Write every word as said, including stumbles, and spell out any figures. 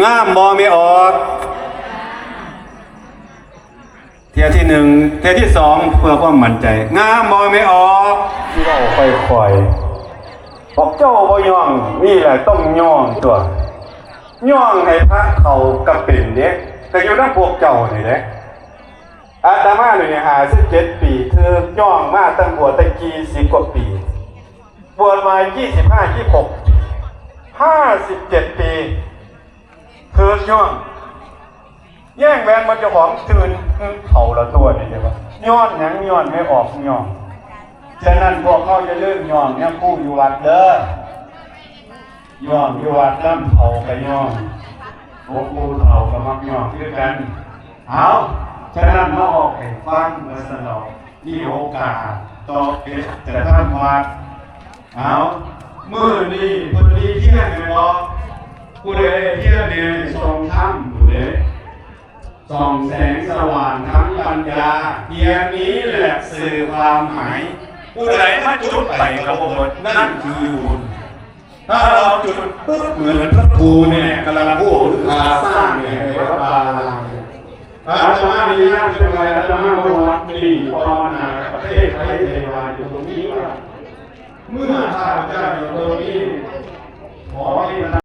งามบ่แม่ออก เทื่อที่หนึ่ง เทื่อที่สอง เพื่อความมั่นใจ งามบ่แม่ออก เว้าค่อยๆ พวกเจ้าบ่ย่อง นี่แหละต้องย่องตัว ย่องให้พระเขาก็เป็นเด้ ก็อยู่นำพวกเจ้านี่แหละ อาตมานี่ ห้าสิบเจ็ด ปี ถืกย่องมาตั้งบวชแต่ ยี่สิบ กว่าปี บวชมา ยี่สิบห้า ยี่สิบหก ห้าสิบเจ็ด ปี ถืกย่อง แย่งแหวนมันเจ้าของตื่น คือเขาละตัวนี่เด้อว่า ย้อนหยัง ย้อนแม่ออกย่อง ฉะนั้นพวกเขาอย่าลืมย่องเนี่ยครูอยู่วัดเด้อ ย่องอยู่วัดนำ เฒ่าก็ย่อง หลวงปู่เฒ่าก็มักย่องคือกัน เอา ฉะนั้นมาออกให้ฟังว่าซั่นดอก มีโอกาสต่อไปจะทำวัด เอา มื้อนี้เพิ่นมีเทียนแม่นบ่ ผู้ใดเทียนเนี่ยส่องธรรมผู้ใด ส่องแสงสว่างทั้งปัญญา เทียนนี้แหละสื่อความหมาย ผู้ใดมาจุดไปก็บ่หมด นั่นคือบุญ ถ้าเราจุดปุ๊บ เหมือนพระครูเนี่ยกำลังพูดถึงอาสร้างเนี่ยให้วัดวาอารามเนี่ย อาตมานี่ย่างเป็นไง อาตมาว่าวัดนี้ภาวนาประเทศไทยเทวาอยู่ตรงนี้ว่า เมื่อข้าพเจ้าอยู่ตรงนี้ ขอให้